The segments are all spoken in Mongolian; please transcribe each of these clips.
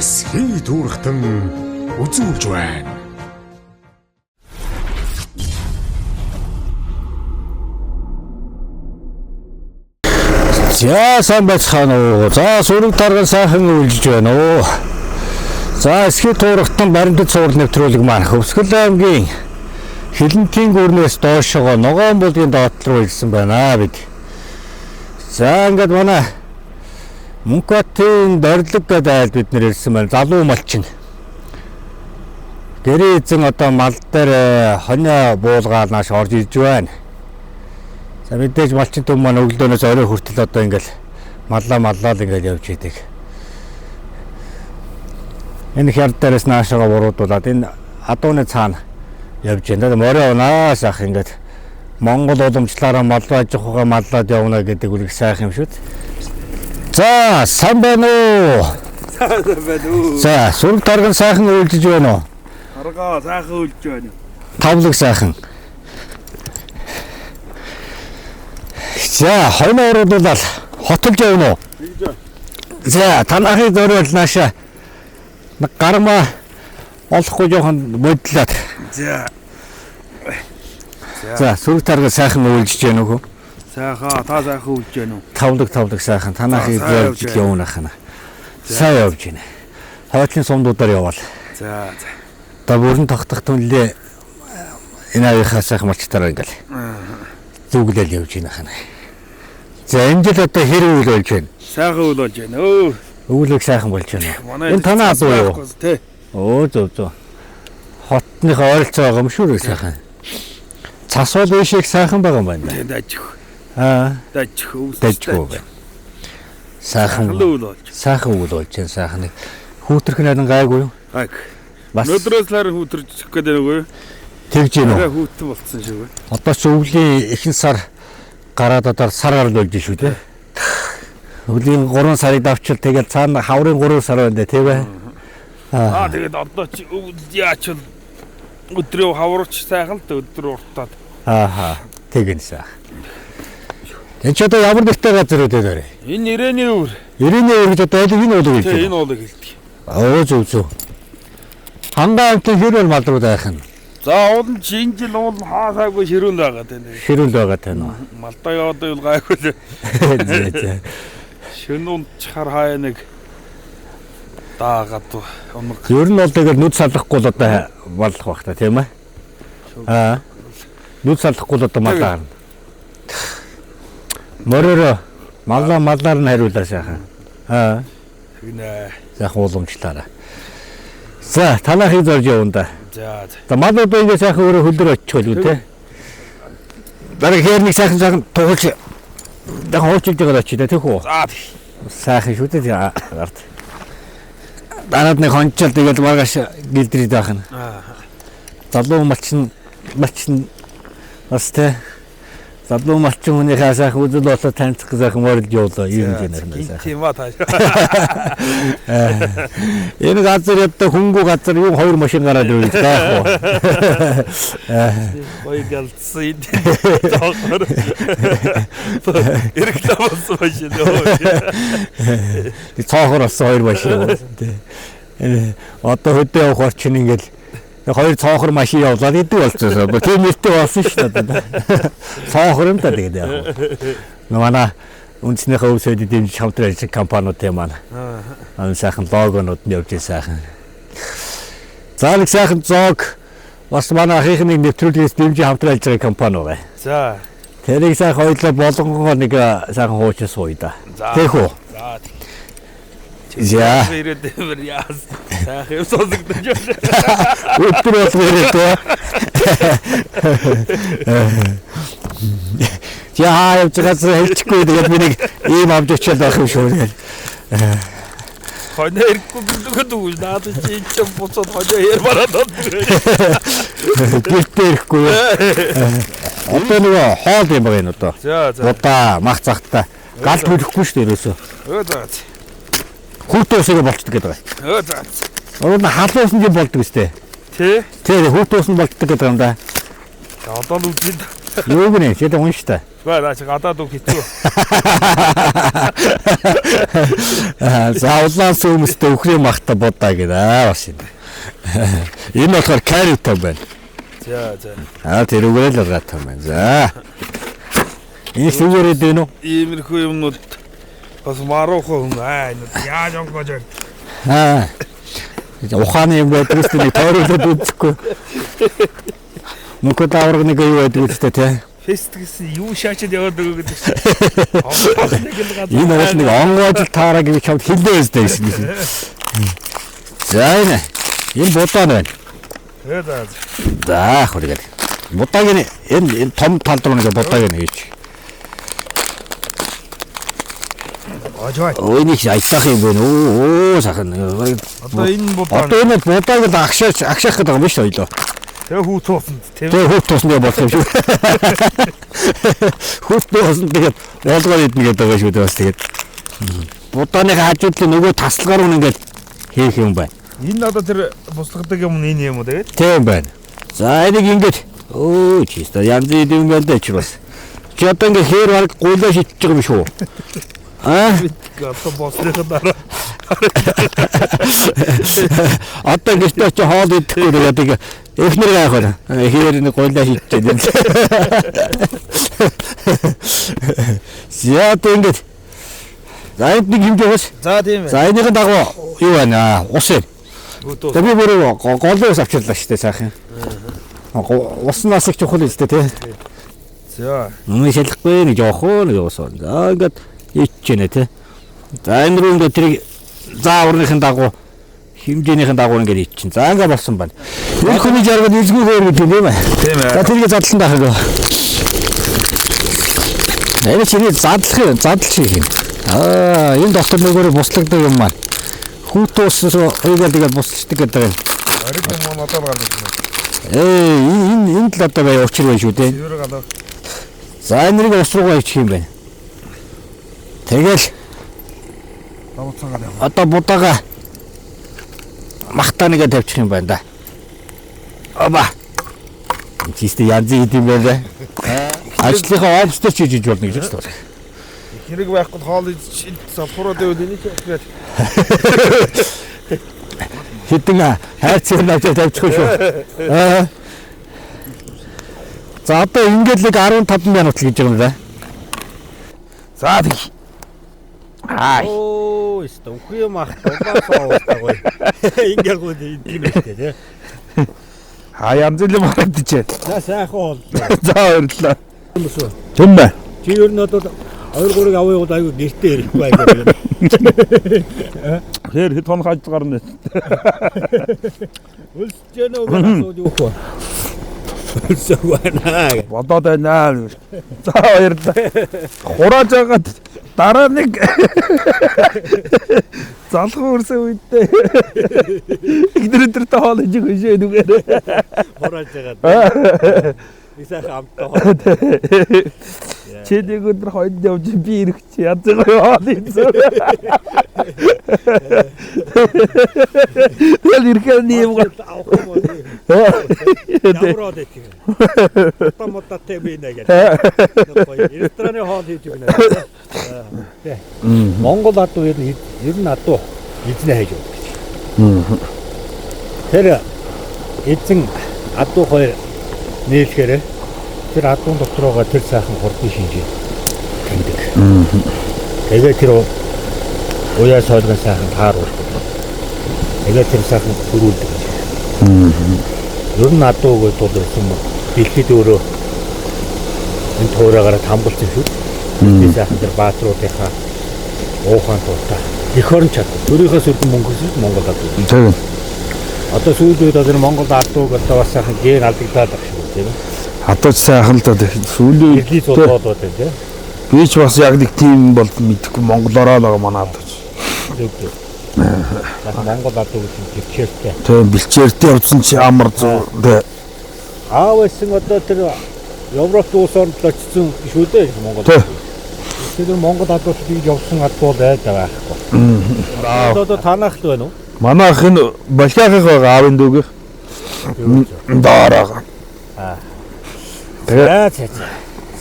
Эсхий түүрхтэн үзүүлж байна. За сайн байцгаана уу. За сүрэг тарган сайхан үйлжиж байна уу. За эсхий туурахтан баримтат суурал нэвтрүүлэг маань Хөвсгөл аймгийн Хилэнтийн гүрнээс доошогоо Ногоон булгийн доотлол руу ирсэн байна бид. За ингээд манай Мөнхбатын Дорилог гэдэг айл бид нэр ирсэн байна. Залуу малчин. Гэрээ эзэн одоо мал дээр хонио буулгаад нааш орж ирж байна. За мэдээж малчин төв маань өглөөнөөс орой хүртэл одоо ингээл маллаа маллаа л ингээл явж идэг. Энэ хяр дээрээс наашаага буруудуулад энэ адууны цаана явж байна. Морио унааш ах ингээд Монгол уламжлалаараа маллаа аж ахуйгаа маллаад явна гэдэг үл их сайхан юм шүү дээ. За сайн байна уу? Сайн байна уу? За сүрэг тарган сайхан үйлжиж байна уу? Таргаа сайхан үлж байна. Тавлаг сайхан. За хойно уруудуулаад хотолж явна уу? Тэгж. За танахыг зориул нааша нэг гармаа олохгүй жоохон мөдлөөд. За. За сүрэг тарган сайхан үйлжиж байна уу? Сайхан та сайхан үлж байна уу? Тавлаг тавлаг сайхан танахыг За, сайн зорж явж байна. явна хана. Сайн явж байна. Хойтлын сумдуудаар яваал. За за. Одоо бүрэн тогтох түнлээ энэ авийнхаа сайхан малчтараа ингээл зүглэл явж байна хана. За энэ жил одоо хэр үйл болж байна? Сайхан үл болж байна. Өө. Өвлөг сайхан болж байна. Манай Энэ танаа адуу юу? Тэ. Өө зөв зөв. Хотныхоо ойролцоо байгаа юм шүү дээ сайхан. Цас бол ийш их сайхан байгаа юм байна. Тэ дажих. Аа, Дажих өвс. дайжгүй байна. Сайхан Сайхан үл болж. сайхан үйл болж байна сайхан. Хүүтрэх нь гайгүй юу? Гайг. Бас Өнөөдрөөс л харин хүүтэрч чих гээд байна үгүй. тэгж гин үү? Арай хүүтэн болцсон шиг байна. Одоо ч өвлийн ихэнх сар гараад одоо сар гарал болж шүү дээ. Өвлийн 3 сарыг давчил тэгэл цаана хаврын 3 сар байна дээ тийм ээ. Аа тэгээд одоо чи өвөл яач бол өдрөө хаврууч сайхан л өдөр уртаад. Ааха тэгэн сайхан. Энд ч одоо ямар нэгтэй газар үү дээ. Энэ ирэний өвөр. Ирэний өвөр гэж одоо аль энэ уулыг Тэ хэлж энэ байна. уулыг хэлдэг. Оо зөв зөв. Хангай амтын хэр бол малруу байх нь За уул нь чи энэ жил уул нь хаасаагүй ширүүн байгаа тань. ширүүл байгаа тань уу. Малдаа яваад байвал гайгүй л. Зэ зэ. Шөнө унтчихар хаяа нэг даагаад унаг. Ер нь бол тэгэл нүд салахгүй л одоо маллах байх та тийм ээ. Аа. Нүд салахгүй л одоо маллаа гарна. Мороор маллаа маллаар нь хариулаа сайхан. Аа. Тэгнэ. Сайхан уламжлаарай. За танахыг зорж явна да. За за. За мал одоо ингэ сайхан өөрөө хөлдөр очих байлгүй те. Дараа хээр нэг сайхан сайхан тухалж дахин хуучилж байгаа очие да тийх үү? За Сайхан шүү дээ гарт. Дараад нэг хончол тэгэл маргааш гэлдрээд байх нь. Аа. Залуу малчин малчин бас те. Залуу малчин хүнийхээ сайхан үзэл болоо танилцах сайхан морилж явуулаа юм жинэр нь сайхан. Тийм ба тааш. Энэ газар ядаа хөнгүү газар юу хоёр машин гараад ирвэл байхгүй. Гоё гэлцсэн энэ. Тоохор. Реклам болсон машин ёо. Цоохор болсон хоёр машин. Тий. Энэ одоо хөдөө явах орчин ингээл хоёр цоохор машин явуулаад идэг болчихсон. Тийм нэртэй болсон шүү дээ одоо. Цоохор юм да тэгээд яг. Нөө манай үндснийхээ өв соёлыг дэмжиж хамтран ажиллах компаниуд тийм маань. Аа сайхан логонууд нь явж сайхан. За нэг сайхан зоог бас манай ахын нэг нэвтрүүлгээс дэмжиж хамтран ажиллаж байгаа компани байгаа. За. Тэрийг сайхан хоёлоо болгонгоо нэг сайхан хуучин сууя да. За. Тээх үү? За. За. Ирээд амар яас. Сайхан юм сонсогдож байна. Өдөр болго ирээд тий. Яа явж байгаа зэрэг хэлчихгүй тэгээд би нэг ийм авч очиад байх юм шүү тэгэл. Хонио ирэхгүй гэдэг үг надад чи энэ ч буцаад хонио ярмараад байна. Гэртээ ирэхгүй юу. Одоо нөгөө хоол юм байгаа энэ одоо. За за. Удаа мах захтай галт хүрэхгүй шүү дээ ерөөсөө. Өө за. Хүүтэн усыг болчдөг гэдэг байгаа. Өө за. Уг нь халуун усан юм болдог үстэй. Тэ? Тэ хүүтэн ус нь болчдөг гэдэг юм да. За одоо л үзье. Юу гэнэ? Чи унш та. Бай наа чи гадаад үг хэцүү. За улаан сүмстэй үхрийн махта будаа гэдэг аа бас юм. Энэ болохоор карритай байна. За за. Аа тэрүүгээр л ургаатай байна. За. Энэ сүгээрээ дэн үү? Иймэрхүү юмнууд бас маруухан хүн аа энэ яаж онгоож байна. Аа. Ухааны юм байдаг үстэй нэг тойруулаад үзэхгүй. Мөнхөд авраг нэг юу байдаг үстэй тий. Фест гэсэн юу шаачаад яваад өгөө гэдэг чинь. Энэ бол нэг онгоож таараа гэж чамд хэлээ үстэй гэсэн. За энэ энэ будаа байна. За за. За хүргээд. Будааг нь энэ том тал руу нэг будааг нь хийж. Ожой. Өөний аялах юм байна. Оо сайхан. Одоо энэ будаа. Одоо энэ будааг л агшаач агшаах гэдэг юм биш үү? Тэгээ хүүт туусанд тийм. Тэгээ хүүт туусанд болох юм шүү. Хүүт туусанд тэгээд болгоор идэнэ гэдэг байгаа шүү дээ бас тэгээд. Будааны хажуудлын нөгөө тасалгаар нь ингээд хийх юм байна. Энэ одоо тэр буслагддаг юм энэ юм уу тэгээд? Тийм байна. За энийг ингээд өө чиста янз бүрийн юм байна дээ чи бас. Чи одоо ингээд хээр баг гуйлаа шидэж байгаа юм шүү. Аа Одоо бослохын дараа одоо гэртээ очиж хоол идэхгүй тэгээд ингээ эхнэр яах вэ? Хээр нэг гуйлаа шидэж байна. За одоо ингээд за энд нэг хэмжээ бас. За тийм ээ. За энийхэн дагуу юу байна? Ус юм. Тэгээ би бүр голын ус авчирлаа шүү дээ сайхан. Уснаас их чухал үстэй тий. За. Өмнө шалахгүй нэг жоох нэг ус. За ингээд ичж гэнэ тий. За энэ рүү ингээд тэрийг зааврынхын дагуу хэмжээнийхэн дагуу ингээд иччин. За ингээд болсон байна. Энэ хүний жаргал илгүүгээр гэдэг юм ээ. Тийм ээ. За тэрийг задлан байх юм. Энэ чиний задлах юм, задлах шиг юм. Аа, энэ дотор нөгөөрөө буслагддаг юм маань. Хүүт уусаас уйгаал тэгээд буслагддаг гэдэг юм. Ориг юм одоо гарч ирсэн. Ээ, энэ энэ л одоо бай учир байна шүү дээ. Цэвэр галав. За энэ нэг ус руугаа ичих юм байна. Тэгэл Давцсан галав. Одоо будаага махтааныгаа тавьчих юм байна да. Оба. Чистэ янз идэм байлаа. Ажлынхаа офс дээр ч хийж болно гэж байна. Хэрэг байхгүй хоол идэж залхуураад байвал энийг хийгээд Хэдэн хайрцаг навчаа тавьчих шүү. Аа. За одоо ингээд л 15 минут л гэж байгаа юм да. За тэг. Аа. Оо, өстө үхрийн мах улаан соустай гоё. Ингээ гоо идэх юм шүү дээ, тий. Аа янз бүрийн харагдчихэ. За сайхан бол. За баярлалаа. Тийм бай. Чи ер нь одоо 2 3-ыг авъя бол айгүй гэртээ ирэхгүй айгүй. Тэр хэд хоног ажил гарна. Өлсөж гэнэ үү гэж асууж өгөх үү? Өлсөг байна. Бодоод байна. За баярлалаа. Хурааж байгаад дараа нэг залхуу өрсөн үедээ игдэр өдөртөө хоол ижиг хөшөө нүгээр. Хурааж байгаад. Нэг сайхан амттай хоол. Чи нэг өдөр хойд явж би ирэх чи янз гоё хоол идсэн. Тэгэл ирэхээр нэм гоо. Авах юм уу? Ямар од идэх юм. Одоо модаатай би нэ гэдэг. Гоё. Рестораны хоол хийж өгнө. Тэ. Монгол адуу ер нь адуу эзнээ хайж явдаг гэж. Тэр эзэн адуу хоёр нийлэхээр тэр адуун дотор байгаа тэр сайхан хурдан шинжээ таньдаг. Тэгээд тэр уяа сойлгон сайхан тааруулдаг. Тэгээд тэр сайхан төрүүлдэг гэж. Ер нь адуу гэдэг бол юм дэлхийд өөрөө энэ туураагаараа тамгалсан шүү. Тэр сайхан тэр баатруудынхаа уухан туутаа. Эх орон чаддаг. Төрийнхөө сүрдэн мөнгөс Монгол адуу. Тийм. Одоо сүүлийн үед одоо Монгол адууг одоо бас сайхан ген алдагдаад байх шиг тийм ээ. Адууч сайхан л да сүүлийн Ирлий зулгууд байна тийм. Би ч бас яг нэг тийм бол мэдэхгүй монголороо л байгаа манай адууч. Зөв зөв. Монгол адуу гэдэг нь бэлчээртэй. Тийм бэлчээртэй явсан чи амар зүү. Аав байсан одоо тэр Европ улс оронд очсон шүү дээ Монгол. Тэр Монгол адууч гэж явсан адуу бол айд байхгүй. Одоо танах л байна уу? Манайх энэ Балхиахыг байгаа аавын дүүгийнх. Доороо. Аа. За за.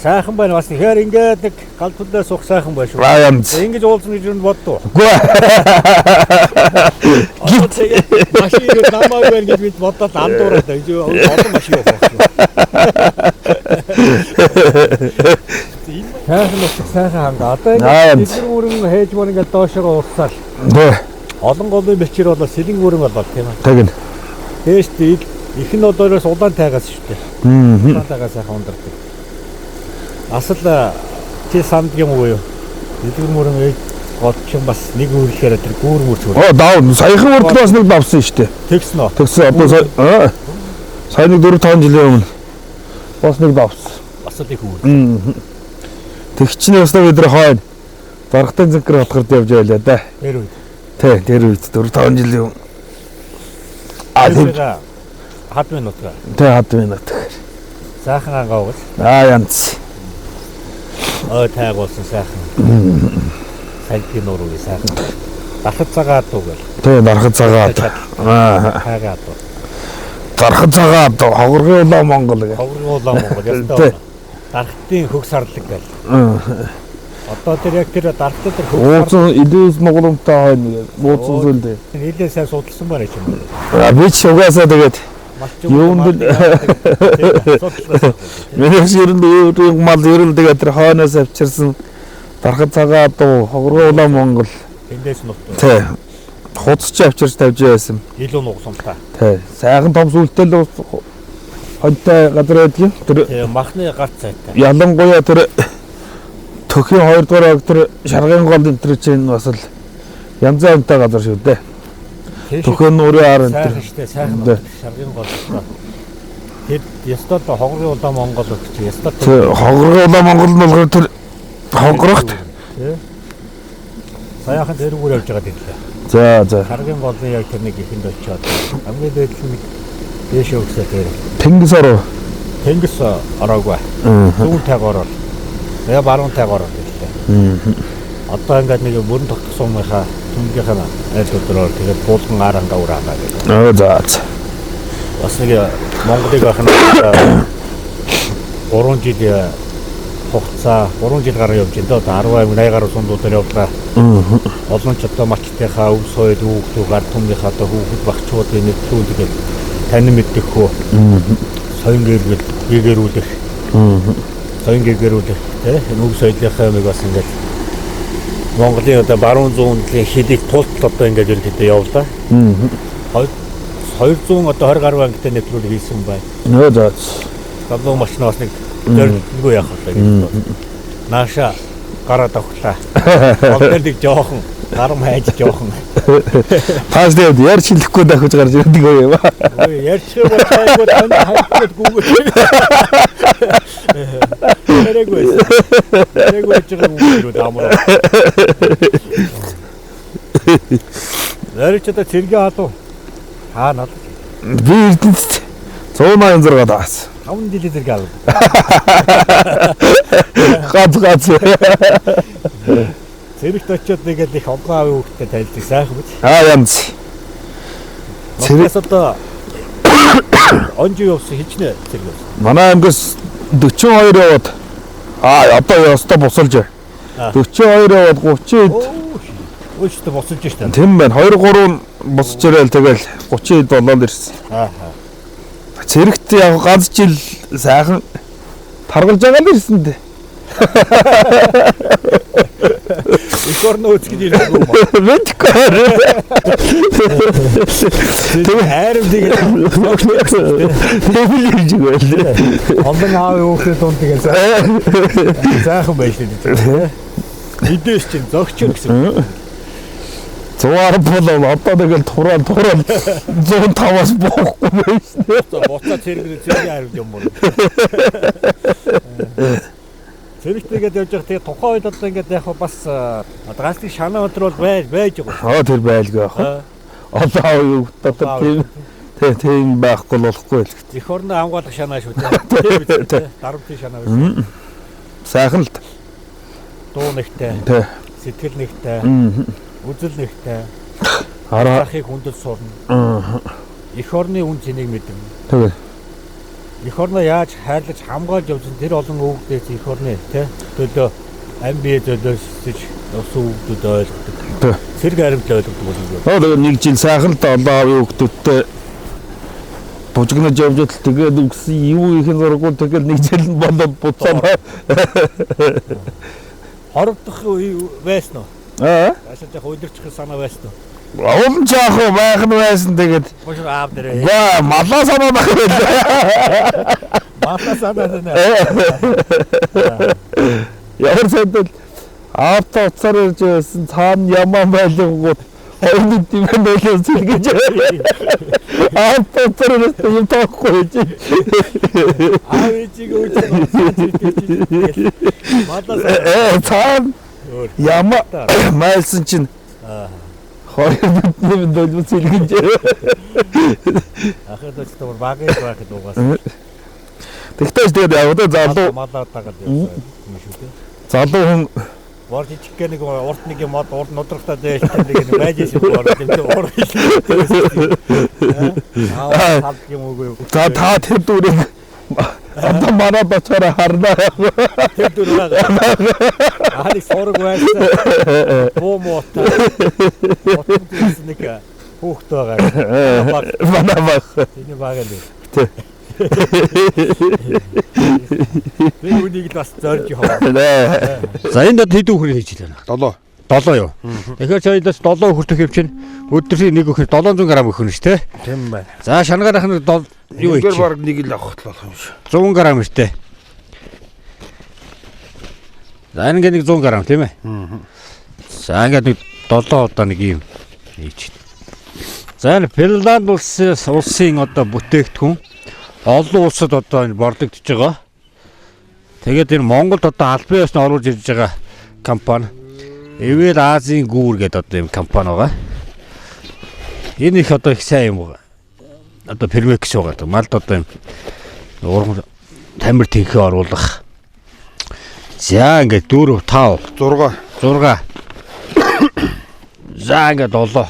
Сайхан байна бас тэгэхээр ингээд нэг гал төлөө суух сайхан байна шүү. Аа янз. Ингэж уулзна гэж юу боддоо. Үгүй. Одоо тэгээд машин ирээд намайг байна гэж бид бодоод андуураад байна. Олон машин явах байх. Сайхан нутаг сайхан ханга. Одоо Аа, ингээд сэлэн бүрэн хээж мөр ингээд доошогоо урсаал. Тэ. Олон голын мэлчээр болоо сэлэн бүрэн болоо тийм ээ. Тэгнь. Дээш дээд их нь одоороос улаан тайгаас шүү дээ. Улаан тайгаа сайхан ундардаг. Асал чи санддаг юм уу юу? Дэлгэр мөрөн ээж гол чинь бас нэг үргэлээр тэр гүүр мөрч хөр. Оо дав саяхан урд бас нэг давсан шүү дээ. Тэгсэн үү? Тэгсэн одоо сая аа, сая нэг 4 5 жилийн өмнө бас нэг давсан. Бас л их үүр. Тэг чинь ясна бид нар хойно даргатын зэнкэр хотгорд явж байлаа да. Тэр үед. Тэ тэр үед 4 5 жилийн өмнө. А тэр Тэр хад минутга. тэ хад минут. Сайхан ангаа угал. Аа янз. Ой тайгуулсан сайхан. Салхи нуруу сайхан. Дархат цагаан адуу гэл. Тэ дархат цагаад. Аа Тайгаа адуу. дархат цагаад хогоргийн улаан Монгол гэх. Ховрын улаан Монгол Тэ. ястай. Дархтын хөх сарлаг гэл. Одоо тэр яг тэр дархтын тэр хөх сарлаг Ууцсан илүүс моголомтой хойно гэх. Нууцсан зүйлээ. нэлээд сайн судалсан байна ч юм уу. А би ч угаасаа тэгээд Юунд Судлаа. миний бас ер нь өөрийн мал ер нь тэгээд тэр хойноос авчирсан дархат цагаан адуу хогоргийн улаан Монгол Тэндээс нут. тэ хуцч авчирч тавьж байсан. Илүү нугсамтай. Тэ сайхан том сүлтэй л хонтой газар байдгийн. Тэр Тэгээ махны гарц цайтай. ялангуяа тэр төхийн 2 дугаар анги тэр шаргын гол энэ төр чинь бас л янзын амтай газар шүү дээ. Төхөн нуурын ар энэ Сайхан төр. штэ сайхан Тэ. шаргын гол. Тэр ёстой л хогрын улаан Монгол өгч ёстой. Тэр хогоргийн улаан Монгол нь болохоор тэр хогорогт. Тэ. Саяхан тэрүүгээр явж байгаа гэрлээ. За за. Шаргын голын яг тэр нэг ихэнд очиод хамгийн дээд нь нэг дээшээ өгсөө тэр. Тэнгис оров. Тэнгис ороогүй. Зүүн тайг ороод. Тэгээ баруун тайг ороод ирлээ. Одоо ингээд нэг мөрөн тогтох сумынхаа түнгийнхаа айл өдрөөр тэгээд буулган арангаа ураанаа гэдэг. Оо за за. Бас нэг Монголыг байх нь 3 жил хугацаа 3 жил гарan явж байна даа. Одоо 10 аймаг 80 гаруй сундуудаар явлаа. Олон ч одоо мачтынхаа өв соёл хүүхдүүд гар түмнийхээ одоо хүүхэд багчуудын нэвтрүүлэг танин мэддэг хөө. Соён гэргэл гэгэрүүлэх. Соён гэгэрүүлэх тий энэ өв соёлынхаа юмыг бас ингээд Монголын одоо баруун зүүн талын хилийг тултал одоо ингээд ерөнхийдөө явлаа. 200 одоо 20 гаруй ангитай нэвтрүүлэг хийсэн байна. Нөө за. Залуу машин бас нэг зорилтгүй яах вэ гэж бодсон. Нааша гараад авхлаа. Гол дээр нэг жоохон гарам хайж жоохон. Паас дээр ярьж хэлэхгүй дахиж гарч ирдэг юм. Ой ярьчих бол тайгуу тань хайж гүгөө. Тэрэг байсан. Тэрэг байж байгаа гүгөө дамар. Нарич одоо цэргийн халуу. Хаа над Би Эрдэнэт 186 даас. 5 жилийн зэрэг алуу. Гац гац. Цэрэгт очиод нэгээл их олон аавын хүүхдтэй танилцдаг сайхан биз. Аа янз. Цэрэг Нутгаас одоо онжи явсан хичнээн цэрэг явсан. манай аймгаас 42 яваад аа одоо ёстой бусалж. Аа. 42 яваад 30 хэд Өөчтө босолж штэ. тийм байна. 2 3 босч ирээл тэгэл 30 хэд болоод ирсэн. Аа. Цэрэгт яг ганц жил сайхан таргалж байгаа л ирсэн дээ. Их орноо үзэх гэж ирээгүй юм. Мэдгүй. Тэр хайрм тэгээд Тэгэл ирж байгаа. олон аавын хүүхдийн дунд тэгээд сайхан байж дээ. Мэдээс чинь зөгч гэсэн. 110 болов одоо тэгэл тураал тураал 105-аас буухгүй байсан. Буцаа цэрэг цэргийн хайрм юм уу. Цэрэгт тэгээд явж байгаа. Тэгээд тухайн үед одоо ингээд яг бас гаслыг шанаа өдр бол байж байж байгаа. Аа тэр байлгүй яах вэ? Одоо аав дотор тийм тий тийм байхгүй л болохгүй л. Эх орноо хамгаалах шанаа шүү дээ. Тийм биз дээ. Дарамтын шанаа биш. Сайхан л Дуу нэгтэй, тий. сэтгэл нэгтэй, үзэл нэгтэй, Араа ахыг хүндэл сурна. Эх орны үн цэнийг мэднэ. тэгээ. Эх орноо яаж хайрлаж хамгаалж явж тэр олон өвгдээс эх орны тий төлөө ам бие золиосч явсан өвгдүүд ойлгодог. Цэрэг харимт ойлгодог болов. Тэгээ нэг жил сайхан л олон аавын өвгдүүдтэй бужигнаж явж л тэгээд үгсэн юу их зургуул тэгэл нэг жил нь болоод буцаа. Хоровдох үе байсан уу? Аа. Ашиг яг удирчих санаа байсан уу? Улам жаах уу байх нь байсан тэгээд. Бошор аав дээрээ. Ва малаа санаа байх байлаа. Малаа санаа нэ. Ямар сандал аавтаа уцаар ирж байсан цаана ямаа байлгууд хоёрын дивэн байлаа сэлгэж. Аавтаа уцаар ирсэн юм тоохгүй байж. Аав ээжийг өөж малаа санаа. Цаана ямаа майлсан чинь хоёрын дивэн байлаа сэлгэж. Ахад ч тэр багын байхад угаасаа. Тэгтээ тэгээд яг одоо залуу малаа дагаад явсан юм шүү дээ. Залуу хүн бор жижиг нэг урт нэг юм мод урт нудрахтаа дээш нэг байж исэн бор тийм уур. Аа талд юм үгүй. За та тэр дүрийг одоо манай бачаараа харнаа. Тэр дүр байгаа. Аа нэг сураг байсан. Буу муутай. Ботсон нэг хүүхэд байгаа. Манай баг. Тэний баг л. Тэ. Би үнийг л бас зорж яваа. За энд одоо хэдэн үхэр хийж байна? 7. 7 юу? Тэгэхээр чи хоёулаас 7 үхэр төх юм чинь өдрийн нэг үхэр 700 г өхөн шүү дээ. Тийм байна. За шангаарах нь юу хийчих? хийчих? Бараг нэг л авах болох юм шиг. 100 г штэ. За ингэ нэг 100 г тийм ээ. За ингээд нэг 7 удаа нэг юм хийчих. За энэ Финланд улсын одоо бүтээгдэхүүн олон улсад одоо энэ борлогдож байгаа. Тэгээд энэ Монголд одоо албан ёсны оруулж ирж байгаа компани Эвэл Азийн гүүр гэдэг одоо юм компани байгаа. Энэ их одоо их сайн юм байгаа. Одоо Пермекс байгаа. Малд одоо юм ургам тамир тэнхээ оруулах. За ингээд 4 5 6 6. За ингээд 7.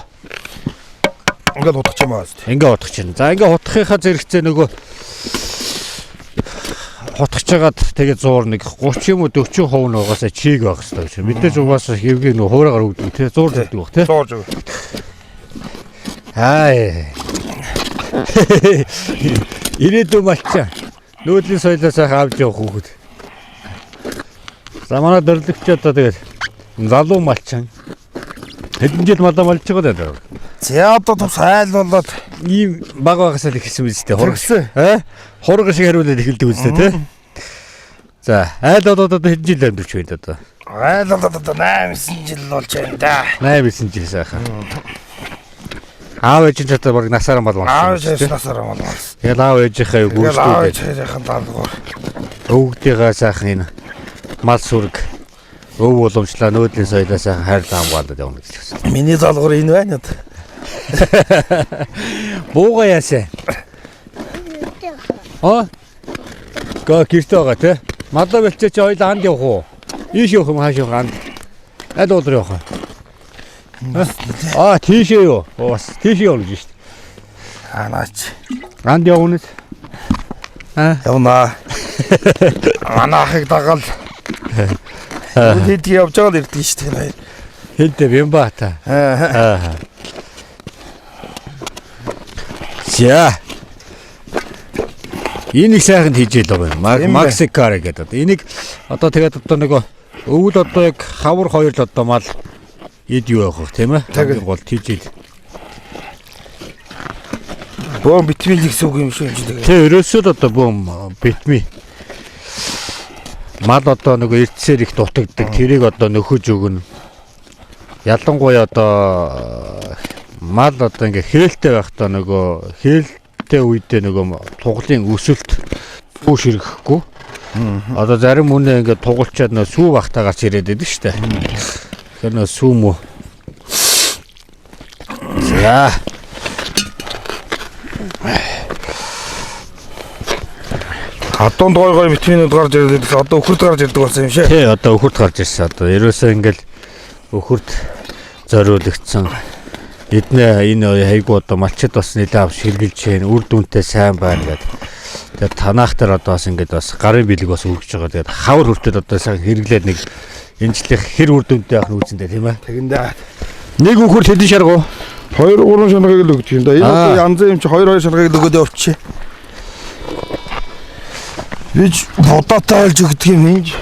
Ингээд хутгах юм аа. Ингээ хутгах чинь. За ингээ хутгахынхаа зэрэгцээ нөгөө хутгах жагаад тэгээд зуур нэг 30 юм уу 40% нь угаасаа чиг байх хэрэгтэй гэж. Мэдээж угаасаа хэвгийг нөгөө хуурайгаар өгдөг тий зуур зүүдэг баг тий. Зуур зүг. Аа. Ирээдүйн малчаа. Нүүдлийн соёлоо сайхан авч явах хүүхэд. За манай дөрлөгч одоо тэгээд залуу малчин. Хэдэн жил малаа малж байгаа даа. За одоо тус айл болоод ийм баг багасаа л эхэлсэн биз дээ. Хураг шиг. Аа? Хураг шиг хариулаад эхэлдэг биз дээ, тий? За, айл болоод одоо хэдэн жил амьдарч байна одоо? Айл болоод одоо 8 9 жил болж байна да. 8 9 жил сайхан. Аав ээж нь ч одоо баг насаараа мал болсон. Аав ээж насаараа мал болсон. Тэгэл аав ээжийнхээ юу Тэгэл аав гүйцэтгэдэг. ээжийнхээ даалгавар. Өвгдийнхээ сайхан энэ мал сүрэг өв уламжлаа нүүдлийн соёлоо сайхан хайрлаа хамгаалаад явна гэж хэлсэн. Миний даалгавар энэ байна одоо. Бууга яасаа. Аа? Га гэрте байгаа тий. Малаа бэлчээ чи хоёул анд явах уу? Ийш явах юм хааш явах анд. Аль уулар явах вэ? Аа тийшээ юу? Бас тийшээ явна гэж шүү дээ. Аа наач. Анд явна. Аа Явнаа. Манай ахыг дагаал. Хэд явж байгаа л ирдэг шүү дээ. Хэнтэй бямба та. Аа. Аа. За. Энийг сайхан хийжээ л байгаа юм. Максикар гэдэг. Энийг одоо тэгээд одоо нөгөө өвөл одоо яг хавар хоёр л одоо мал эд юу явах тийм ээ. Тэгээд гол тийжэл. Бөөн битмил гэсэн үг юм шиг юм чинь. Тэ ерөөсөө л одоо бөөн битми. Мал одоо нөгөө эртсээр их дутагддаг. Тэрийг одоо нөхөж өгнө. Ялангуяа одоо мал одоо ингээ хээлтэй байхдаа нөгөө хээлтэй үедээ нөгөө туглын өсөлт сүү ширгэхгүй. Одоо зарим үнэ ингээ тугалчаад нөгөө сүү бахтаа гарч ирээд байдаг шүү дээ. Тэгэхээр нөгөө сүү мө. За. Адуунд гой гой витаминууд гарч ирээд одоо өхөрд гарч ирдэг болсон юм шиг. Тий, одоо өхөрд гарч ирсэн. Одоо ерөөсөө ингээл өхөрд зориулагдсан. Эднээ энэ хайгуу одоо малчид бас нэлээ авч хэрглэж байна. Үр дүнтэй сайн байна гэдэг. Тэгээд танаах дээр одоо бас ингээд бас гарын бэлэг бас өргөж байгаа. Тэгээд хавар хүртэл одоо сайн хэрэглээд нэг энэ жилийнх хэр үр дүнтэй байх нь үзэндээ тийм ээ. Тэгэндээ. Нэг үхэр хэдэн шаргуу? 2 3 шалгыг л өгдөг юм да. Энэ одоо янзын юм чи 2 2 шалгыг л өгөөд явчих. Бич будаатай олж өгдөг юм энэ.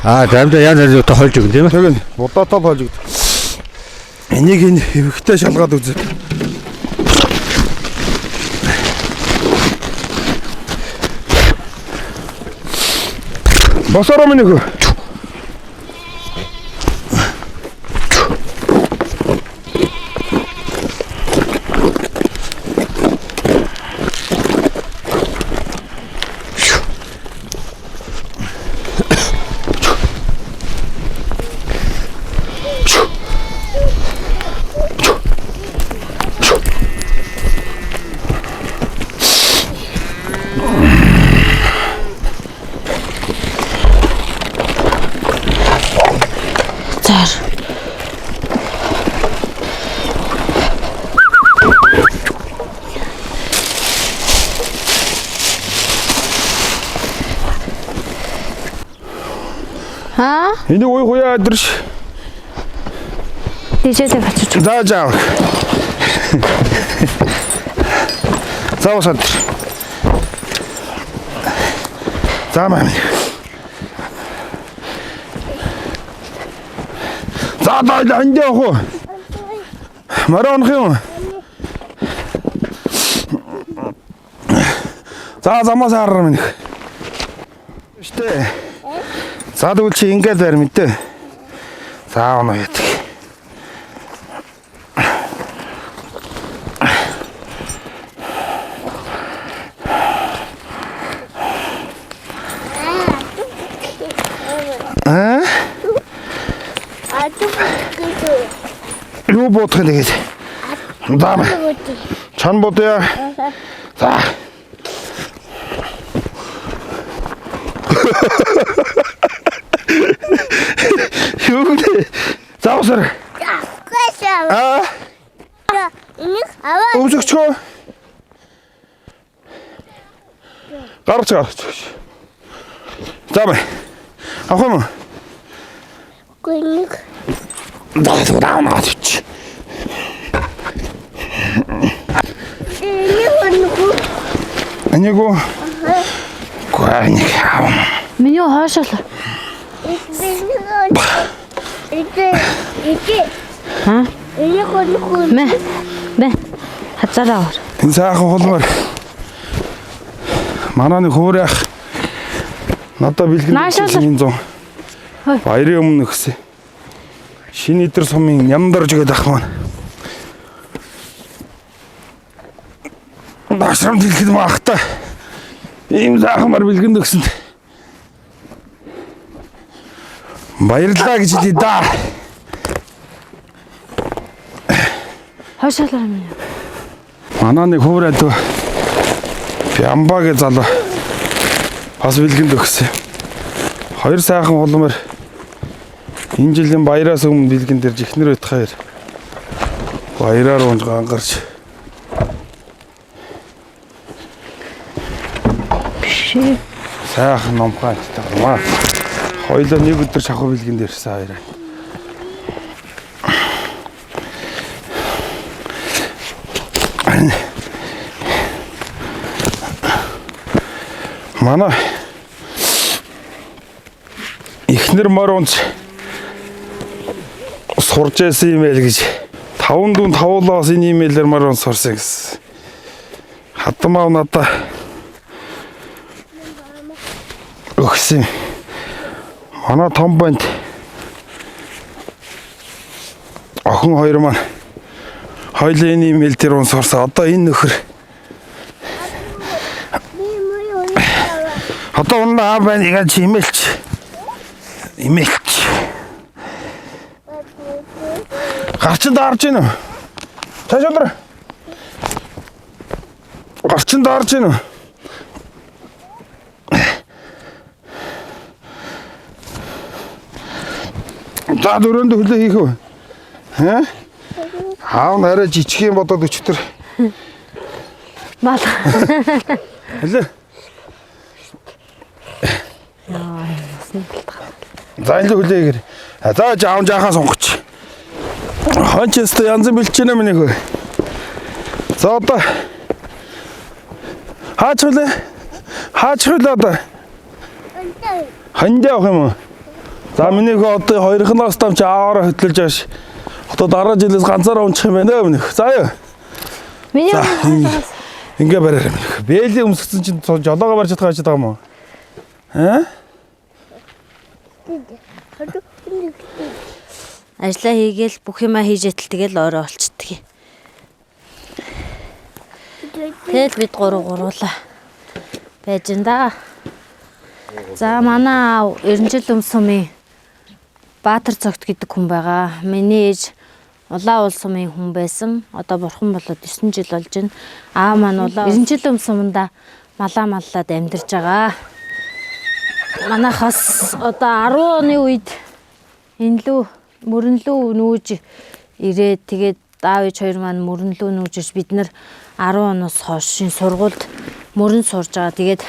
Аа, заримдаа янз янз юутай хольж өгнө тийм ээ. Тэгэн будаатай л олж өгдөг. Энийг энэ хэвхтэй шалгаад үзээ. Босороо минь хөө. Зар. Аа? Энийг уй хуяа өдрш. Дижээ бачиж. За жаа. За усаад. За маа. За даа энд явах уу? Морь онох юм. За замаас хараа минь. Штэ. За тэгвэл чи ингээд байр мэдээ. За оноо яадаг. Аа? Юу бодох юм тэгээд? За. Чан бодъё. За. Юу вэ? За усар. Аа? Өмсөгчгөө. Гарч гарч. За бай. Авах юм уу? Даа даа. Энийг үү? Гүа энийг аав. Миний хоошоо. Аа? Мэ. Мэ. Хазаараа ор. Энэ сайхан хулмаар. Манай нэг хөөр ах надад бэлгэн Наашаал. энэ зун. Хой. Баярын өмнө өгсөн. Шинэ идэр сумын нямдарж гээд ах маань. Башрамд хэлэхэд маахтай. Ийм сайхан мар бэлгэнд өгсөнд. Баярлалаа гэж хэлье да. Хоошоолоо миний. Манай нэг хөөр адуу Бямба гэж залуу бас бэлгэнд өгсөн. Хоёр сайхан хулмаар энэ жилийн баяраас өмнө бэлгэн дээр жихнэр бит хоёр баяраар унж гангарч Биш. сайхан номхон амттай гармаа. Хоёлоо нэг өдөр шахуу бэлгэн дээр ирсэн хоёроо. Манай эхнэр мор унц сурж байсан юм байл гэж таван дүүн тавуулаас энэ имэйлээр мор унц сурсан гэсэн. Хадмаа надаа өгсөн. Манай том банд охин хоёр маань хоёлын энэ имэйл дээр унц сурсан. Одоо энэ нөхөр одоо унаа аа байна игээ чи имэйлч. Имэйлч. Гарчин даарж гин үү? Цааш өндөр. Гарчин даарж гин үү? За дөрөнд хөлөө хийх үү? Хэ? Аав нь арай жижиг юм бодоод өчтөр. Мал. Хэлээ. Яа, усны бэлтгэл. За энэ л хүлээгэр. За жаам жаахан сонгоч. Хонч өстө янз бэлчэнэ миний хөө. За одоо хаач хүлээ. Хаач хүлээ одоо. Хандя явах юм уу? За миний хөө одоо хоёрхноос там чи ааваараа хөтлөж ааш. Одоо дараа жилээс ганцаараа унчих юм байна миний хөө. За юу. Миний За ингээ бариарай миний хөө. Бэли өмсгсөн чинь жолоогоо барьж чадах гэж байгаа юм уу? Аа? Ажлаа хийгээл бүх юмаа хийж ятал тэгэл орой олчдөг. Тэгэл бид гурав гуруулаа байж ин да. За манай аав Эренжил өмсөмийн Баатар цогт гэдэг хүн байгаа. Миний ээж Улаан уул сумын хүн байсан. Одоо бурхан болоод 9 жил болж байна. Аав маань улаан Эренжил өмс суманда малаа маллаад амьдарч байгаа. Манайх бас одоо 10 оны үед энэ лүү мөрөнлөө нүүж ирээд тэгээд аав ээж хоёр маань мөрөнлөө нүүж ирж бид нар 10 оноос хойш шин сургуульд мөрөн сурж байгаа. Тэгээд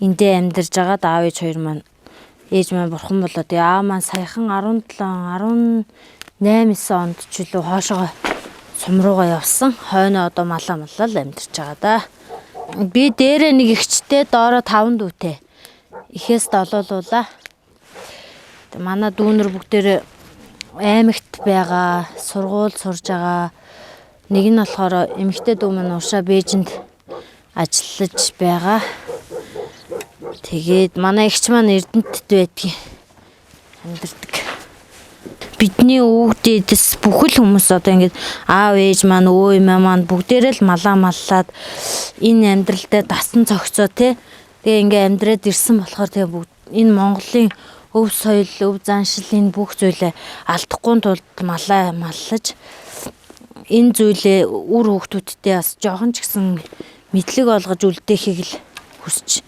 эндээ амьдарч байгаа аав ээж хоёр маань ээж маань бурхан болоод аав маань саяхан 17 18 9 онд ч үлээ хоошоо сум руугаа явсан. Хойноо одоо малаа маллал амьдарч байгаа да. Би дээрээ нэг эгчтэй доороо 5 дүүтэй. Ихээс долоолуулаа. Тэг манай дүүнер бүгдээр аймагт байгаа, сургууль сурж байгаа. Нэг нь болохоор эмэгтэй дүү маань уршаа Бээжинд ажиллаж байгаа. Тэгээд манай эгч маань Эрдэнэтэд байдгийг амьдардаг. Бидний өвөг дээдэс бүхэл хүмүүс одоо ингээд аав ээж маань өө эмээ маань бүгдээрээ л малаа маллаад энэ амьдралдаа дасан зохицоо те. Тэгээ ингээ амьдраад ирсэн болохоор тэгээ бүгд энэ Монголын өв соёл, өв заншил энэ бүх зүйлээ алдахгүй тулд малаа маллаж энэ зүйлээ үр хүүхдүүдтэй бас жоохон ч гэсэн мэдлэг олгож үлдээхийг л хүсч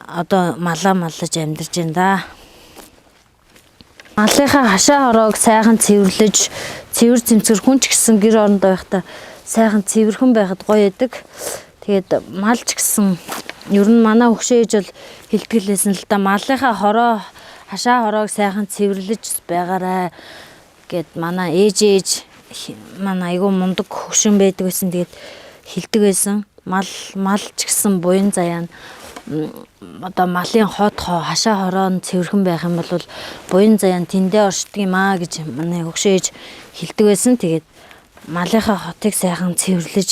одоо малаа маллаж амьдарч байна да. Малынхаа хашаа хороог сайхан цэвэрлэж, цэвэр цэмцгэр хүн ч гэсэн гэр орондоо байхдаа сайхан цэвэрхэн байхад гоё яадаг. Тэгээд мал ч гэсэн ер нь манай хөгшөө ээж бол хэлтгэлээсэн л да малынхаа хороо хашаа хороог сайхан цэвэрлэж байгаарай гэд манай ээж ээж манай айгүй мундаг хөгшин байдаг байсан. Тэгээд хэлдэг байсан. Мал мал ч гэсэн буян заяа нь одоо малын хот хашаа хороо нь цэвэрхэн байх юм бол буян заяа нь тэндээ оршдөг юм аа гэж манай хөгшөө ээж хэлдэг байсан. Тэгээд малынхаа хотыг сайхан цэвэрлэж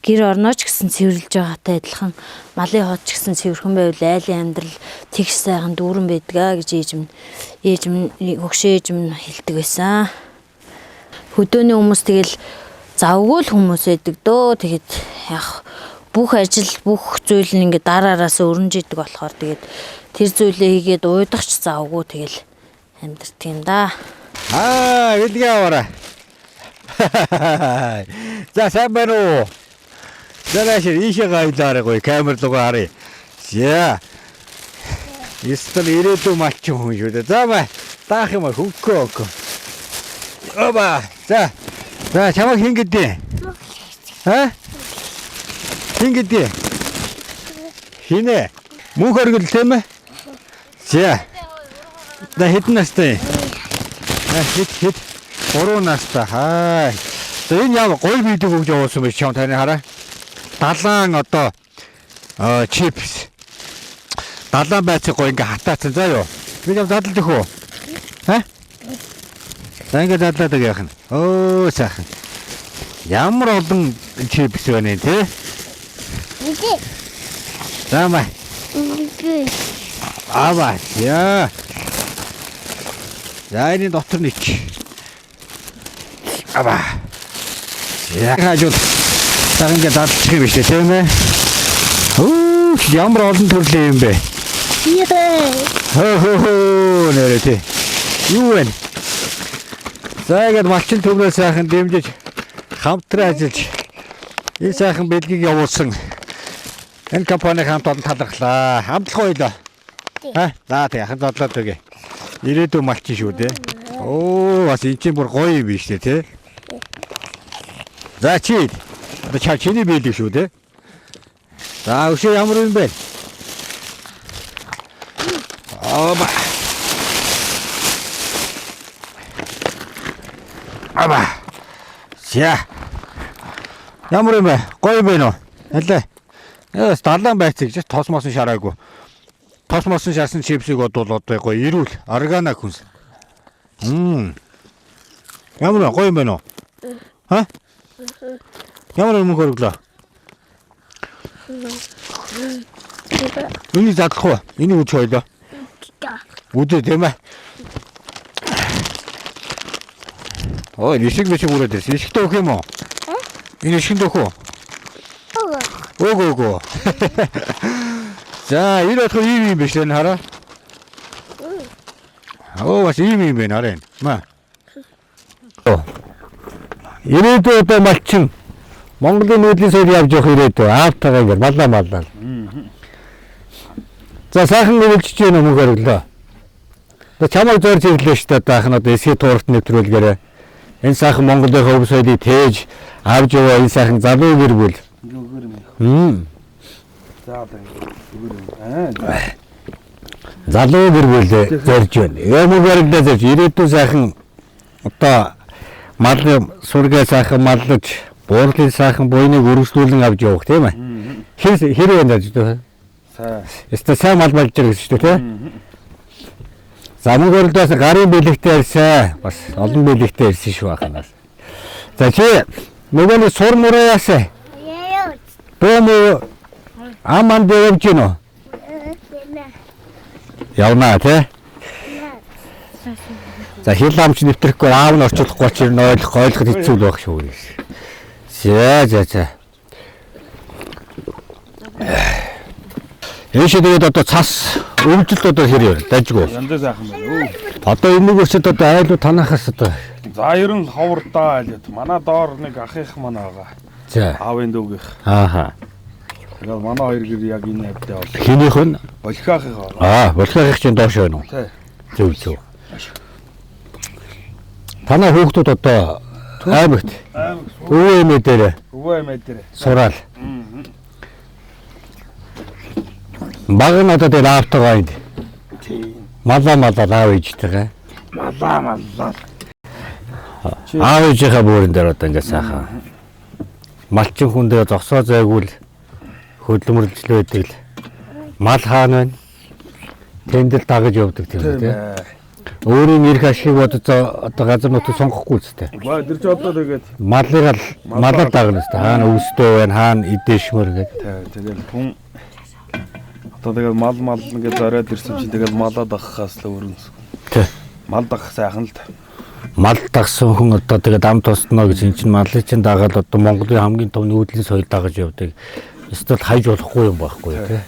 гэр орноо ч гэсэн цэвэрлж байгаатай адилхан малын хот ч гэсэн цэвэрхэн байвал айлын амьдрал тэгш сайхан дүүрэн байдгаа гэж ээж минь ээж минь хөгшөө ээж минь хэлдэг байсан. Хөдөөний хүмүүс тэгэл завгүй л хүмүүс байдаг дөө. Тэгээд яг бүх ажил бүх зүйл нь ингээд дараа араас өрнөж идэг болохоор тэгээд тэр зүйлээ хийгээд уйдах ч завгүй тэгэл амьдэрдэг юм да. Аа, бэлгээ аваарай. За сайн байна уу? За наашир ийшээ гайлаарай гоё камер руугаа харъя. За. Эсвэл ирээдүйн малчин хүн шүү дээ. За бай. Даах юм аа хөнгөө өгөө. Оба. За. За чамайг хэн гэдэг? Аа? Хэн гэдэг? Хинэ? Мөнх оргил тийм ээ? За. За хэдэн настай? Хэд хэд? 3 настай. Хай. За энэ яв гоё видео өгж явуулсан байж чам таны хараа. Далаан одоо чипс. Далаан байцыг гоё ингээ хатаацсан заа юу. Би юм задлж өгөх үү? Ха? За ингээ задлаад өгөх юм. Өө сайхан. Ямар олон чипс байна те? За маа. Аваа. Яа. За энэ дотор нэг. Аваа. Яа хажууд. За ингээ задлчих юм биш үү тийм ээ? Өө ямар олон төрлийн юм бэ? Хөө хөө хөө нэрээ тий. Юу вэ? За ингээд малчин төмрөө сайхан дэмжиж хамтран ажиллаж энэ сайхан бэлгийг явуулсан энэ компани хамт олон талархлаа. Хамтлах ойлоо. Аа за тий ахын зодлоод өгье. Ирээдүйн малчин шүү дээ. Оо бас энэ чинь бүр гоё юм биш үү тий. За чи. Одоо чаа чиний биелэг шүү дээ. За өшөө ямар юм бэ? Оба. Аба. За. Ямар юм бэ? Гоё юм байна уу? Алаа. Яас далайн байцыг гэж тос мосон шараагүй. Тос мосон шарсан чипсийг бодвол одоо гоё эрүүл органа хүнс. Ямар вэ? Гоё юм байна уу? Ха? Ямар юм хөрөглөө? Энийг задлах уу? Энийг үж хоёлоо. Үдэ тийм ээ. Ой, ишиг бишиг үрээд ирсэн. Ишигтэй өгөх юм уу? Энэ ишгэнд өгөх үү? Үгүй. За, энэ болохоор ийм юм биш энэ хараа. Оо, бас ийм юм байна хараа энэ. Маа. Ирээдүй одоо малчин Монголын нүүдлийн соёл явж явах ирээдүй аавтайгаа ингэ маллаа. За, сайхан нөвлөж чинь мөнгө өргөлөө. Одоо чамайг зорж ирлээ шүү дээ. Одоо ахын одоо эсхий тууралт нэвтрүүлгээрээ энэ сайхан Монголын хөв соёлыг тээж авч яваа энэ сайхан залуу гэр бүл. Ингээ өгөр юм. За одоо өгөр юм. Аа. Залуу гэр бүл зорж байна. Мөнгө өргөлөө зорж ирээдүйн сайхан одоо мал сургаа сайхан маллаж буурлын сайхан буйныг өргөжлүүлэн авч явах тийм ээ. Хэр байна гэж үү? Сайн. Өстө сайн мал малж байгаа гэсэн шүү дээ тийм. За мөнгө өргөлдөөс гарын бэлэгтэй ирсэн. Бас олон бэлэгтэй ирсэн шүү ахнаас. За чи нөгөө нэг сур мураа яасан? Бөө мөө ам анд явж гин үү? Явнаа тий. За хил амч нэвтрэхгүй аав нь орчуулахгүй ч ер нь ойлгоход хэцүү л байх шүү. За. Эшээ тэгээд одоо цас өвдөлт одоо хэр юм дажгүй. Янз сайхан байна. Одоо энэ өрсөд одоо айлуу танахаас одоо. За ер нь ховор даа айлууд. Манай доор нэг ахих манай байгаа. За. Аавын дүүгийнх. Ааха. Тэгээд манай хоёр гэр яг энэ хавьтай бол. Хинийх нь? Болохаахын. Аа, болохаахын чинь доош байна уу? Тий. Зөв. Танай хүүхдүүд одоо аймагт. Өвөө эмээ дээр. Өвөө эмээ дээр. Сураал. Баг нь одоо тэр аавтайгаа энд. Тийм. Малаа аав ээжтэйгээ. Малаа. Аав ээжийнхээ бөөрөн дээр одоо ингээд сайхан. Малчин хүн дээр зогсоо зайгүй л хөдөлмөрлжлөө байдаг л мал хаана байна? Тэнд л дагаж явдаг тийм үү? Өөрийн эрх ашиг бодож одоо газар нутгийг сонгохгүй үстэй. Тэр чи одоо тэгээд малыг малаар дагна үстэй. Хаана өвстэй байна, хаана идэшмөр гэдэг. Тэгэл хүн одоо тэгэл мал ингээд зориод ирсэн чинь тэгэл малаа дагахаас л өөр юм. Тий. Мал дагах сайхан л. Мал дагсан хүн одоо тэгээд ам туснаа гэж эн чинь малыг чинь дагаад одоо Монголын хамгийн том нүүдлийн соёл дагаж явдаг. Эсвэл хайж болохгүй юм байхгүй тий.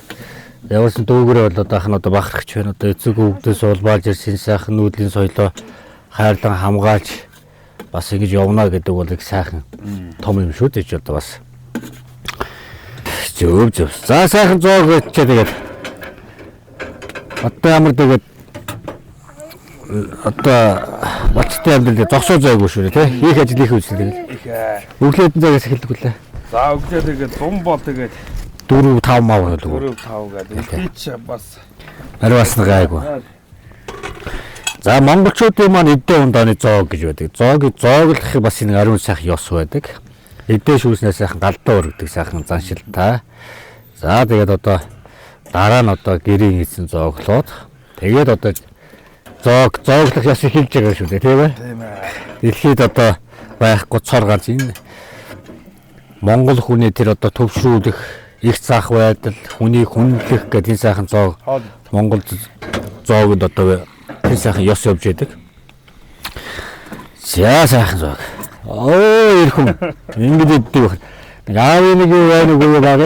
Явуулсан дүүгэрээ бол одоо ах нь одоо бахархч байна. Одоо эцэг өвгдөөс улбаалж ирсэн сайхан нүүдлийн соёлоо хайрлан хамгаалж бас ингэж явна гэдэг бол их сайхан том юм шүү дээ ч одоо бас. Зөв. За сайхан зоог өгчээ тэгээд одоо ямар тэгээд одоо болцтой амьдрал зогсоо зайгүй шүү дээ тий. Хийх ажил их үзэл тэгээд. Өглөөдөн цагаас эхэлдэг үлээ. За өглөө тэгээд зам бол тэгээд 4 5 мав болов. 4 5 гэдэг. Би ч бас ариу басна гайгүй. За монголчуудын маань эдээ ундааны зоог гэж байдаг. Зоог зооглох бас нэг ариун сайхан ёс байдаг. Эдээ шүүснээс сайхан галдаа өргөдөг сайхан заншилтай. За тэгээд одоо дараа нь одоо гэрийн эзэн зооглоод тэгээд одоо зооглох ёс эхэлж байгаа шүү дээ, тийм ээ. Тийм ээ. Дэлхийд одоо байхгүй цор ганц энэ Монгол хүний тэр одоо төвшрүүлэх, их заах байдал, хүний хүндлэх гэдэг энэ сайхан зоог Монгол зоогонд одоо тэр сайхан ёс явж яадаг. За сайхан зоог. Оо ир хүн ингэж иддэг байх. Нэг аавын нэг юу байна уу баг.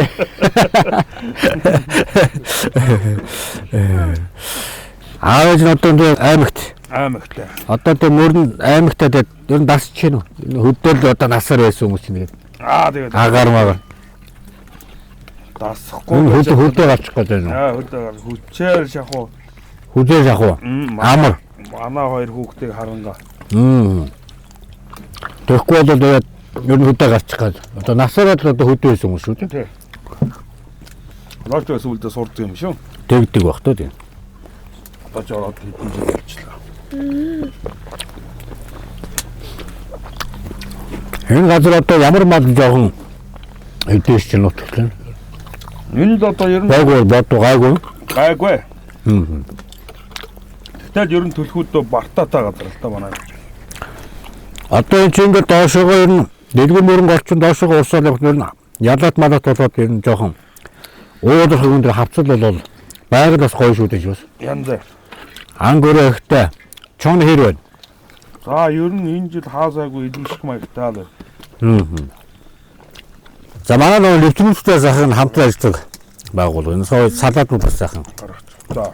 Аав ээж нь одоо энэ аймагт. Аймагт. Одоо тэр мөрн аймагтаа тэр ер нь дасч гин үү? Хөдөөл одоо насаар байсан хүмүүс чинь тэгээд. Аа тэгээд. Агаар магаар. Дасахгүй. Хөдөө гарчих гээд байна уу? Аа хөдөө гар хүчээр шахуу. Хүчээр шахуу. Амар. Манай хоёр хүүхдийг харангаа. Тэгэхгүй бол тэгээд Ер нь хөдөө гарчих гал. Одоо насаараа л одоо хөдөө байсан юм шүү дээ. Лооч сүүлдээ сурдаг юм шүү. Тэгдэг баг тоо тийм. Одоо ч ороод хэдэн жил болчихлоо. Энэ газар одоо ямар мал жоохон хэдээс чинь нутагтлаа. Энэ л одоо ер нь Байггүй бодоо гайгүй. гайгүй. Тэгтэл ер нь төлхүүдөө бартаатай газар л та манай. Одоо энэ чинь ингээд доошоогоо ер нь дэлгэр мөрөн голчин доошоогоо урсаад явах нь ер нь ялаат малаат болоод ер нь жоохон уулах өндөр хавцал болол байгаль бас гоё шүү дээ бас. Янз. Ан гөрөө ихтэй чон хэр байна. За ер нь энэ жил хаасаагүй илэмших маягтай л. За манай нөгөө нэвтрүүлэгтэй сайхан хамтран ажилладаг байгууллага. Энэ сая салаатнууд бас сайхан. Гаргач. За.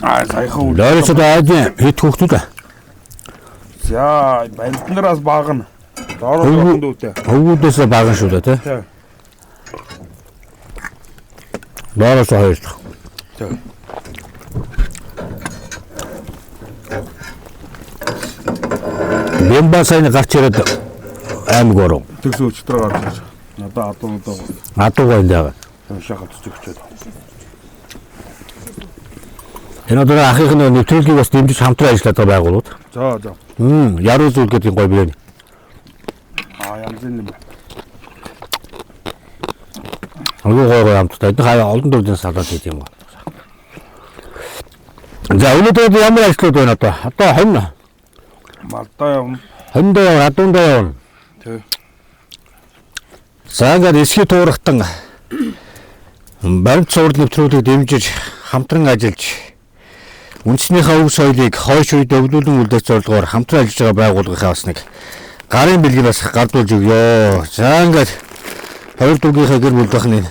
Аа саяхан үл. Лорисод айдын хэд хүүхдүүд аа? За банднараас багна. Доороо Хөвгүү- жоохон дүүтэй. Хөвгүүдээс баган шүү дээ тий. Тий. Лорис хоёр дахь. Тий. Бямба сайн гарч ирээд аймаг оров. Тэгс өчтөр гарч ирж. Надаа адуунуудаа Адуугаа энэ байгаа. шахав цэцэгчээд. Энэ одоо ахих нь нэвтрүүлгийг бас дэмжиж хамтран ажилладаг байгууллагууд. За за. Яруу зүйл гэдэг гоё бирэн. Аа янз юм. Айгүй гоё гоё амттай. Эдгээр хаяа олон төрлийн салаад хийх юм байна. За өнөөдөр ямар ажлууд байна одоо? Одоо хонь Малдаа явна. хондоо явна, адуундаа явна. Тий. За ингээд эсхий туурахтан баримт суурь нэвтрүүлгийг дэмжиж хамтран ажиллаж үндэснийхээ өв соёлыг хойш үед өвлүүлэн үлдээх зорилгоор хамтран ажиллаж байгаа байгууллагынхаа бас нэг гарын бэлгийг бас гардуулж өгөө. За ингээд хоёр дүүгийнхээ гэр бүл бахны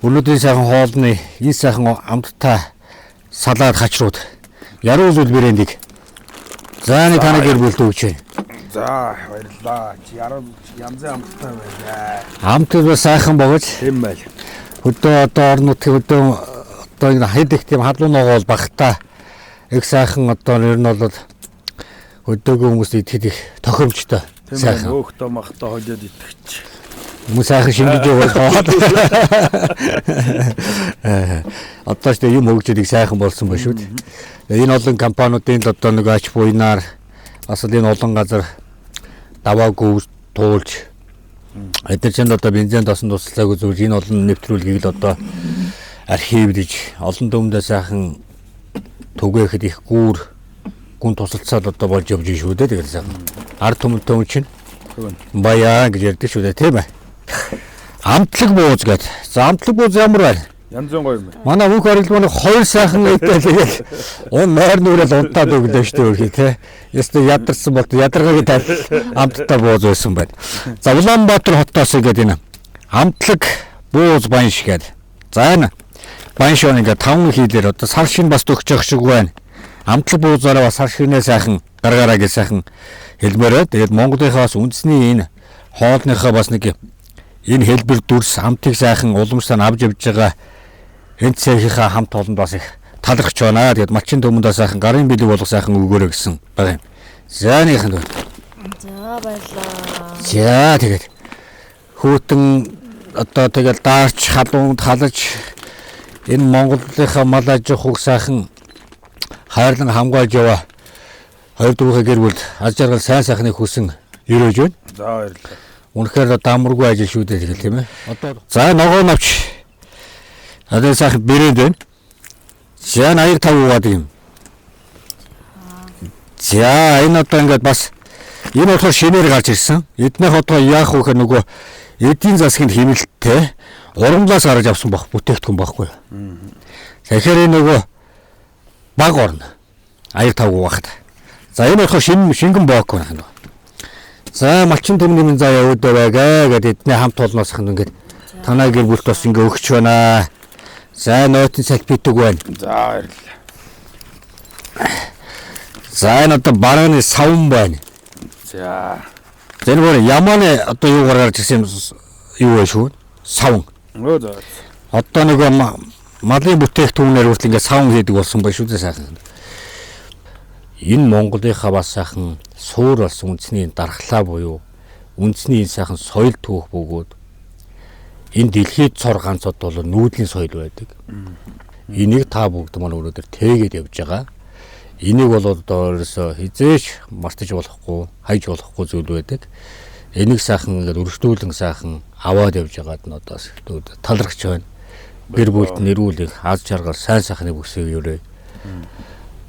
өнөөдрийн сайхан хоолны энэ сайхан амттай салаад хачрууд яруу зүйл брэндийг за нэг таны гэр бүлд өгч байна. За баярлалаа. Чи яруу янзын амттай байлаа. Амт бас сайхан богож Тийм байл. хөдөө одоо орон нутгийн хөдөө одоо энэ хэд их тийм халуун ногоо бол багтаа их сайхан одоо ер нь бол хөдөөгөө хүмүүс идэхэд их тохиромжтой Тийм сайхан байна. Өөхтөө махтаа холиод итгэж. хүмүүс сайхан шингэж яваад одоо ч тийм юм хөгжөөд их сайхан болсон ба шүү дээ. Энэ олон компаниудын л одоо нэг ач буйнаар бас л энэ олон газар даваагүй туулж эдгээр чинь одоо бензин тосон туслаагүй зүйлж энэ олон нэвтрүүлгийг л одоо архивдэж олон дүмдээ сайхан түгээхэд их гүүр гүн тусалцаад одоо болж явж шүү дээ тэгэл сайхан ард түмэнтэй хүн чинь баяа гэж ярьдаг шүү дээ тийм ээ. Амтлаг бууз гэдэг. За амтлаг бууз ямар байна? Янзын гоё юм байна. Манай бүх орилмын хоёр сайхан эдээ тэгэл ун нойр нүрэл унтаад өглөө шүү дээ өрхий те. Ястаа ядарсан болт ядаргааг тал амттай бууз байсан байна. За Улаанбаатар хотоос ингээд энэ амтлаг бууз банш гэдэг. За энэ банш он ингээд таван хийлэр одоо сар шин бас төгсөх шиг байна. Амтлаг буузаараа бас сар шинээ сайхан гаргаараа гэж сайхан хэлмээрээ. Тэгээд Монголынхаа бас үндэсний энэ хоолныхоо бас нэг энэ хэлбэр дүрс амтыг сайхан уламжлан авч явж байгаа энэ цехийнхаа хамт олонд бас их талархаж байна. Тэгээд малчин төмөндөө сайхан гарын бэлэг болох сайхан өгөөрэй гэсэн байгаа юм. За нэгэн дүү. За баярлалаа. За тэгээд хүүтэн одоо тэгэл даарч халуунд халаж энэ Монголынхаа мал аж ахуйг сайхан хайрлан хамгаалж яваа хоёр дүүхээ гэр бүл аз жаргал сайн сайхныг хүсэн өрөөж байна. За баярлалаа. Үнэхээр одоо амаргүй ажил шүү дээ тэгэл тийм ээ. Одоо за ногоо навч. Одоо сайхан брэнд байна. За 85 угаад юм. За энэ одоо ингээд бас энэ болохоор шинээр гарч ирсэн. Эднийх одоо яах вэ гэхээр нөгөө эдийн засгийн хэмнэлттэй урамлаас гарч авсан баг бүтээгдэхүүн байхгүй юу. Тэгэхээр энэ нөгөө баг орно. 85 угаахад. За энэ болохоор шинэ шингэн бок байна. За малчин төмний заа явуудаа байгаа гэд эдний хамт олноос хан ингээд танай гэр бүлт бас ингээ өгч байна. За нойтын салфитэг байна. За баярлалаа. За энэ одоо барааны савн байна. За. За энэ бүр ямааны одоо юу гарч ирсэн юм юу вэ шүү? Савн. Өө за. Одоо нөгөө малын бүтээгдэхүүнээр хүртэл ингээ савн хийдэг болсон байна шүү дээ сайхан. Энэ Монголынхаа бас сайхан суур болсон үндэсний дархлаа буюу үндэсний энэ сайхан соёл түүх бөгөөд энэ дэлхийд цор ганц од бол нүүдлийн соёл байдаг. Энийг та бүгд маань өнөөдөр тээгээд явж байгаа. Энийг бол одоо ерөөсөө хизээч мартаж болохгүй, хайж болохгүй зүйл байдаг. Энийг сайхан ингээд өргөжлүүлэн сайхан аваад явж байгаад нь одоо талархч байна. Гэр бүлд нэрүүл их аз жаргал сайн сайхныг хүсэв өрөө.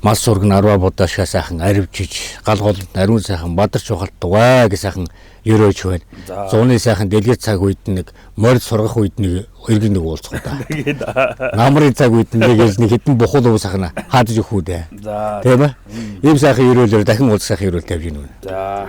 Мал сург нь арваа будаашаа сайхан аривчиж, гал гол ариун сайхан бадарч ухалтугай гэж сайхан өрөөж байна. Зууны сайхан дэлгэр цаг үед нэг морь сургах үед нэг эргэн нэг уулзах удаа. Намрын цаг үед нэг нэг хэдэн бухал уу сайхан хаадж өгөх үү дээ. За. Тийм ээ. Ийм сайхан өрөөлөөр дахин уулзах сайхан өрөөл тавьж гинүү. За.